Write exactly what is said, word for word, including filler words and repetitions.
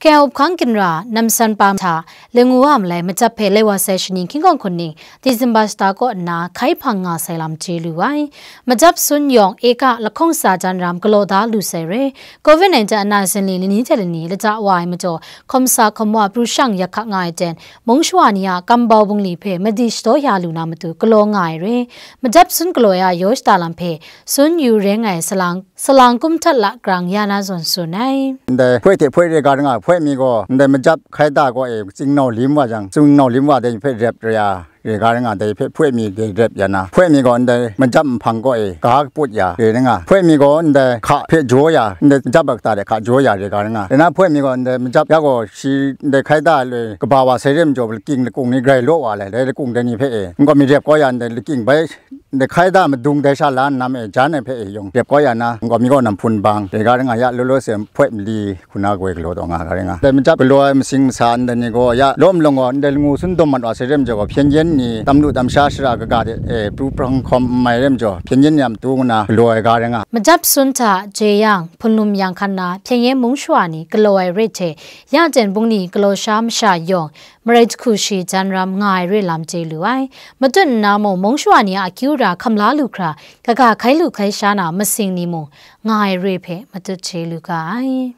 Hpyen hpang ginra namsan pa hta lanu wa malai majap hpe lai wa sai shani hkying hkawng hkun ning December shata kaw nna hkai hpang nga sai lam chye lu ai. Majap sun yawng eka lahkawng tsa jan ram galaw da lu sai re. Covid nineteen ana zinli lani hte lani lata wa ai majaw, hkawm sa hkawm wa pru shang yak hka nga ai ten, mung shawa ni a kambau bungli hpe madi shadaw ya lu na matu galaw nga ai re. Majap sun galaw ai a yaw shada lam hpe sun yu reng ai salang, salang kum htat la grang ya na zawn tsun ai. Ndai hpoi hte hpoi re ga ra nga, hpoi mi gaw ndai majap hkai da gaw e, tsingnau lim wa jang, tsingnau lim wa dai hpe rep re ya, re ga ra nga, dai hpe hpoi mi dai rep ya na, hpoi mi gaw ndai majap nhpang gaw e, ga kaput ya, re ra nga, hpoi mi gaw ndai hka hpe jaw ya, ndai majap a kata de hka jaw ya, re ga ra nga, re na hpoi mi gaw ndai majap ya gaw shi ndai hkai da loi kaba wa sai re majaw, lakying lakung ni grai law wa le, dai lakung dai ni hpe e, n gaw mi rep kau ya ndai lakying bai, ndai hkai da madung dai sha la nna ma e, jan ai hpe e yawng rep kau ya na, n gaw mi gaw nam hpun bang, re ga ra nga ya, law law se hpoi mali, hkuna goi galaw taw nga ga rai nga. Dai majap galaw ai masing masa ndai ni gaw ya lawm lawng gaw, ndai lanu sun dum mat wa sai re majaw gaw, hpyen yen ni tam lu tam sha shara kaga de, e, pru prang hkawm n mai re majaw, hpyen yen ni a matu ngu na galaw ai ga rai nga. Majap sun hta je yang, hpun lum yang hkan na, hpyen yen mung shawa ni galaw ai re hte, ya ten bungli galaw sha masha yawng, marai jahku shi jan ram nga ai re lam chye lu ai. Matut nna mung, mung shawa ni a akyu ra hkam la lu hkra, kaga hkai lu hkai sha na masing ni mung, nga ai re hpe matut chye lu ga ai.